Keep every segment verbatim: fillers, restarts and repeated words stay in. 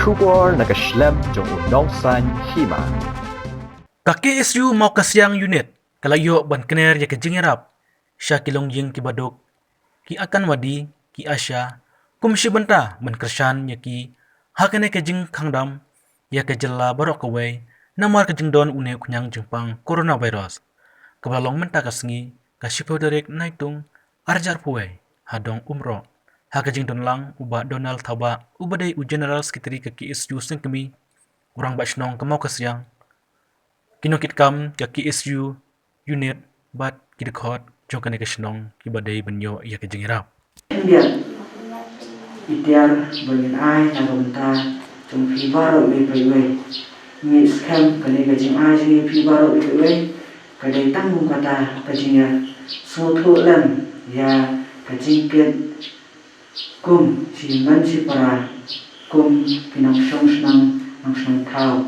Khubor na ka shlem jong u nongsan hima. Ka K S U Mawkasiang Unit ka la ïoh ban kner ïa ka jingïarap sha ki longïing kiba duk, ki Anganwadi, ki ASHA, kum shi bynta ban kyrshan ïa ki ha kane ka jingkhang dam ïa ka jylla baroh kawei namar ka jingdon une u khñiang jingpang coronavirus, kaba la long mynta ka sngi ka shiphew tarik Naitung arhajar arphew wei ha Dong Umrok. Ha ka jingdon lang u Bah Donald Thabah uba dei u General Secretary ka K S U Sengkmie, u Rangbah Shnong ka Mawkasiang, ki nongkitkam ka K S U Unit bad ki dkhot jong kane ka shnong kiba dei ban ïoh ïa ka jingïarap. Ïa i tiar ba ngin ai na ka bynta jong phi baroh iwei pa iwei. Ngi skhem kane ka jingai jong ngi phi baroh iwei pa iwei ka dei tang kum kata ka jingïasngewthuh lem ïa ka jingkit kum shi hynmen shi para, kum ki nongshong shnong, nongshong thaw.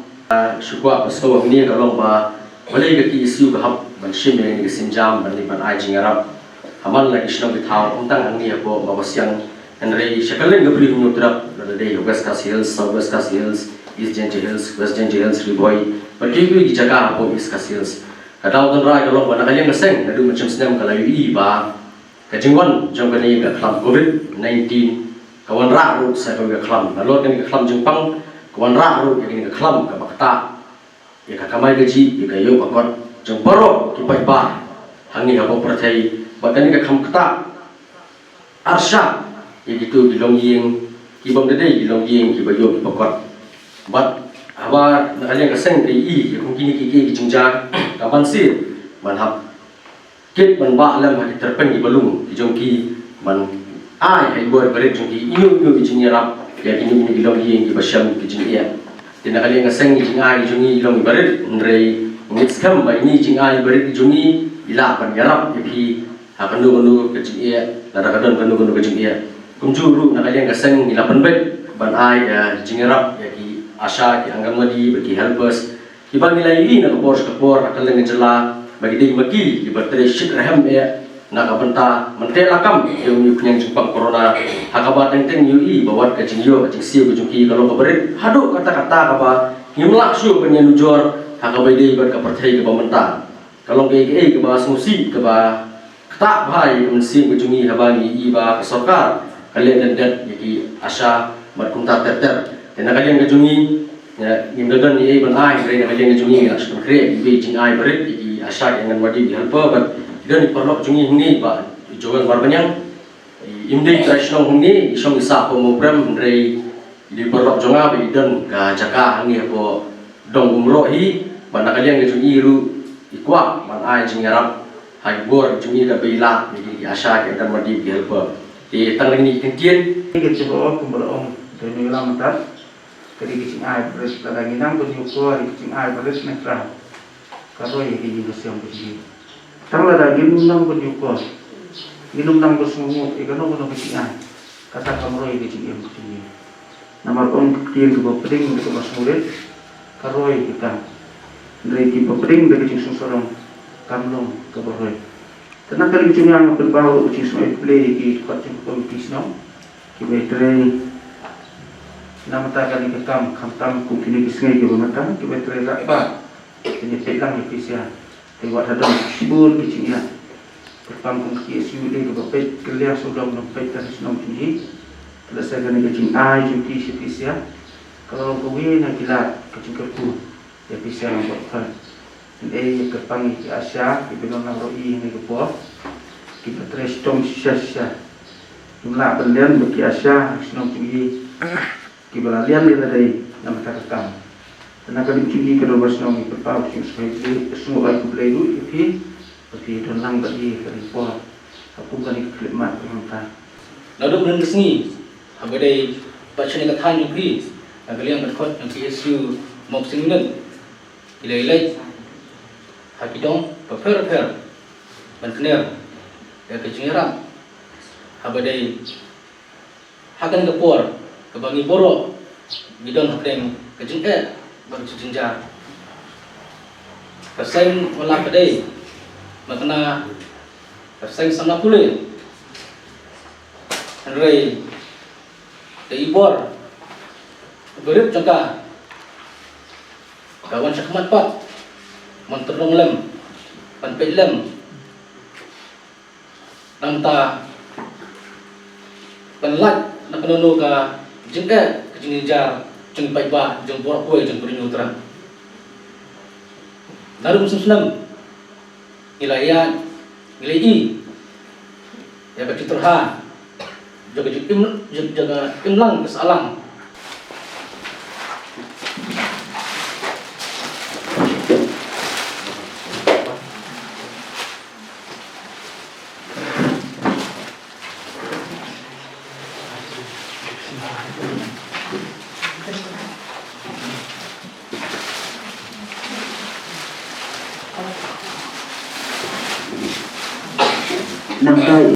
Shu kwah ban sngewbha hangne ka long ba balei ka K S U ka hap ban shim ïa kane ka sienjam ban leit ban ai jingïarap ha man la ki shnong ki thaw, ym tang hangne hapoh Mawkasiang, hynrei sha kylleng ka Bri u Hynñiewtrep, lada dei West Khasi Hills, South West Khasi Hills, East Jaintia Hills, West Jaintia Hills, Ri Bhoi bad kiwei kiwei ki jaka hapoh East Khasi Hills. Ka daw tynrai ka long ba na ka liang ka seng naduh mynshem snem ka la ïohi ba ka jingwan jong kane ka khlam covid nineteen ka wanrah ruh sa kawei ka khlam. Nalor kane ka khlam jingpang ka wanrah ruh ïa kane ka khlam kaba ktah ïa ka kamai kajih, ïa ka ïoh ka kot jong baroh ki paidbah hangne hapoh pyrthei. Bad kane ka kham ktah arshah ïa kito ki longïing kiba ym dei ki longïing kiba ïoh kiba kot. Bad haba na ka liang ka seng ka ïohi ïa kum kine ki, ki, ki jingjia, ka ban sir ban hap kit ban bah lem ha ki tyrpeng kiba lung ki jong ki ban ai ha i bor barit jong ki ïoh ïoh i jingïarap ïa kine ki longïing kiba shem ki jingeh. Te na ka liang ka seng i jingai jong ngi i long i barit, hynrei ngi skhem ba ine i jingai barit jong ngi i lah ban ïarap ïa phi ha kano kano ka jingeh, lada ka don kano kano ka jingeh. Kumjuh ruh na ka liang ka seng ngi la pynbeit ban ai ka jingïarap ïa ki ASHA, ki Anganwadi bad ki helpers kiba ngi la ïohi na ka por sha ka por ha kylleng ka jylla ba ki dei ma ki kiba trei shit rhem eh na ka bynta ban teh lakam ïa une u khñiang jingpang corona, ha kaba teng teng ngi ïohi ba wat ka jingïoh ka jingsiew ka jong ki ka long kaba rit haduh katta katta kaba ngim lah shuh ban ïanujor ha kaba ïadei bad ka pyrthei kaba mynta. Ka long kaei kaei kaba sngewsih kaba ktah bha ïa ka mynsiem ka jong ngi haba ngi ïohi ba ka sorkar ka leh dang dang ïa ki ASHA bad kumta ter ter. Te na ka liang ka jong ngi, ïa, ngim da don ei ei ban ai, hynrei na ka liang ka jong ngi ngi la shu pynkhreh ïa kiwei ki jingai barit, ïa ki ASHA, ki Anganwadi, ki helper bad ki don i paralok jong ngi hangne, Bah Joel Marbaniang. Im dei trai shnong hangne, i shong i sah hapoh Mawprem, hynrei i dei paralok jong nga ba i don ka jaka hangne hapoh Dong Umrok hi, bad na ka liang ka jong i ruh i kwah ban ai jingïarap ha i bor jong i kaba i lah ïa ki ASHA, ki Anganwadi, ki helper. Te tang kine ki kyntien. Ka jingbaroh kumba la ong da u Nongïalam mynta, ka dei ka jingai barit, lada ngi nang ban ïoh kor ïa ka jingai barit na ka, ka roi ïa ka ïing ka sem ka jong ngi. Tang lada ngim nang ban ïoh kor, ngim nang ban sngewnguh ïa kano kano ka jingai, kata kam roi ïa ka jingim ka jong ngi. Namar ong ka ktien, kaba pdeng da kaba sngewrit ka roi ka kam, hynrei kaba pdeng da ka jingsngewsarong kam long kaba roi. Te na ka liang jong nga nga pynpaw ruh ka jingsngewbha khublei ïa ki dkhot jong ka komiti shnong kiba trei na mynta kane ka kam, khamtam kum kine ki sngi kiba mynta kiba trei rakba. Te ngi peit lang ïa phi sha, te wat ha don shibun ki jingïa. Kyrpang kum ki S U dei kaba peit kylliang sawdong, nang peit ka shnong jong ngi. Te lehse kane ka jingai jong ki sha phi sha ka long kawei na ki lad ka jingkyrkhu ïa phi sha nang bad phan. Ngi kyrpang ïa ki ASHA kiba don lang ruh ïa kane ka por, kiba trei shitom shisha shisha. Ngim lah ban lian ba ki ASHA ha shnong jong ngi kiba la lian ïa lade na bynta ka kam. Te na ka liang jong ngi ka dorbar shnong ngi pynpaw ka jingsngewbha khublei ruh ïa phi ba phi don lang bad ngi ha kane ka por ha kum kane ka khyllipmat ka mynta. Naduh mynne ka sngi haba dei ba shane ka thaiñ jong phi, na ka liang ka dkhot jong K S U Mawkasiang Unit, ki la leit ha ki dong bapher bapher ban kner ïa ka jingïarap haba dei ha kane ka por kaba ngi baroh ngi don hapdeng ka jingeh bad ka jingjynjar. Ka seng wat la ka dei, ma kane ka seng samla pule, hynrei da i bor Ka rit jong ka ka wan sha khmat pat, ban tyrnong lem, ban peit lem, nangta ban lait na kano kano ka jingeh, ka jingjynjar jong ki paidbah, jong baroh kawei jong ka Ri Hynñiewtrep. Naduh mynsiem snem ngi la ïaid, ngi la ïohi ïa ka jingtyrha jong ka jingim, jong, jong ka imlang ka sahlang. Nang dei.